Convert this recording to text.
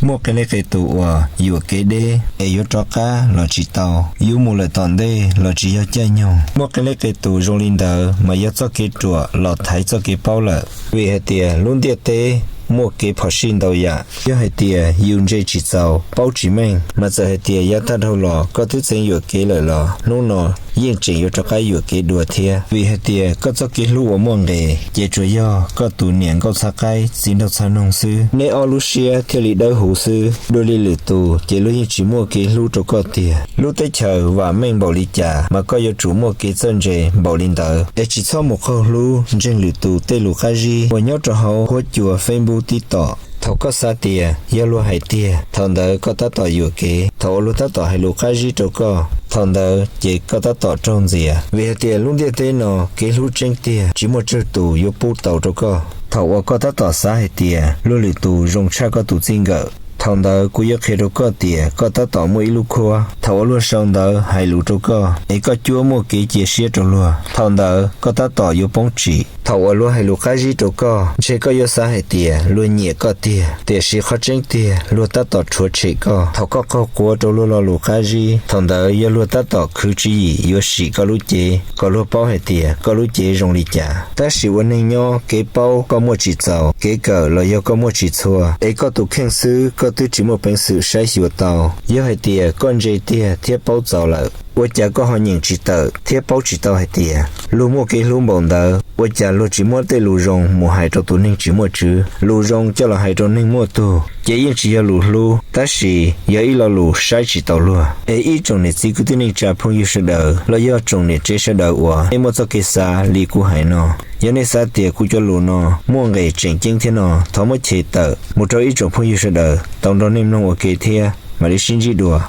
Muaj qee leej qee tus uas yuam kev deb es yuav rov qab los tsis tau, yuav mus lawm tom ntej los tsis yog caij nyoog. Muaj qee leej qee tus zoo li ntawd mas yog txoj kev ruam los thaiv txoj kev paub lawm. Vim hais tias lub ntiaj teb muaj kev phom sij ntau yam, yog hais tias yus ntse tsis txaus, paub tsis meej, mas txawm hais tias yav tag dhau los koj twb txeev yuam kev lawm los hnub no yeej tseem yuav rov qab yuam kev dua thiab. Vim hais tias koj txoj kev hlub uas muaj nqis ces tsuas yog koj tus niam nkauj txhab qaib txiv nraug txhab noog xwb, neb ob lub siab thiaj li dawb huv xwb. Dua li lwm tus ces luag yeej tsis muaj kev hlub rau koj tiag. Lub teb chaws vam meej npaum li cas mas koj yuav tsum muaj kev txawj ntse npaum li ntawd. Es tsis txhob mus qaug hlub ntseeg lwm tus tej lus qab zib uas nyob rau hauv huab cua Facebook, TikTok. Thaum koj xav tias yog luag hais tiag, thaum ntawd koj tab tom yuam kev. Thaum uas luag tab tom hais lus qab zib rau koj, thaum ntawd ces koj tab tom raug ntxias. Vim hais tias lub ntiaj teb no kev hlub tseeb tiag tsis muaj tsawg tus yuav pub tau rau koj. Thaum uas koj tab tom xav hais tias luag lwm tus zoo tshaj koj tus txij nkawm, thaum ntawd kuv yuav qhia rau koj tias koj tab tom muaj ib lub khuab. Thaum uas luag sau ntawv hais lus rau koj es koj cuab muaj kev cia siab rau luag, thaum ntawd koj tab tom yuav poob tsim. Thaum uas luag hais lus qab zib rau koj, ntshe koj yuav xav hais tias luag nyiam koj tiag, tiam sis qhov tseeb tiag luag tab tom rhuav tshem koj. Thaum koj qaug quav rau luag lo lus qab zib, thaum ntawd yog luag tab tom khwv tswv yim yuav sim koj lub cev kom luag paub hais tias koj lub cev zoo li cas. Tab sis ua neeg nyob kev paub koj muaj tsis txaus, kev kawm los yog koj muaj tsis txhua, es koj tus kheej xwb koj twb tsis muaj peev xwm saib xyuas tau. Yog hais tias koj ntse tiag thiab paub txaus lawm, ua cas koj ho nyeem tsis tawm thiab paub tsis tau hais tias luag muaj kev hlub npaum ntawd, ua cas luag tsis muab tej lus zoo mus hais rau tus neeg tsis muaj tswv? Lus zoo coj los hais rau neeg muaj tug ces yeej tsis yog lus hlub, tab sis yog ib lo lus saib tsis taus luag. Es ib tsoom niam txiv kwv tij neej tsa phooj ywg sawv daws los yog tsoom niam tsev sawv daws uas nej muaj txoj kev xav li kuv hais no, yog nej xav tias kuv cov lus no muaj nqis tseem ceeb thiab no, thov muab che tawm mus rau ib tsoom phooj ywg sawv daws tau nrog nej mloog ua ke thiab mam li sib ntsib dua.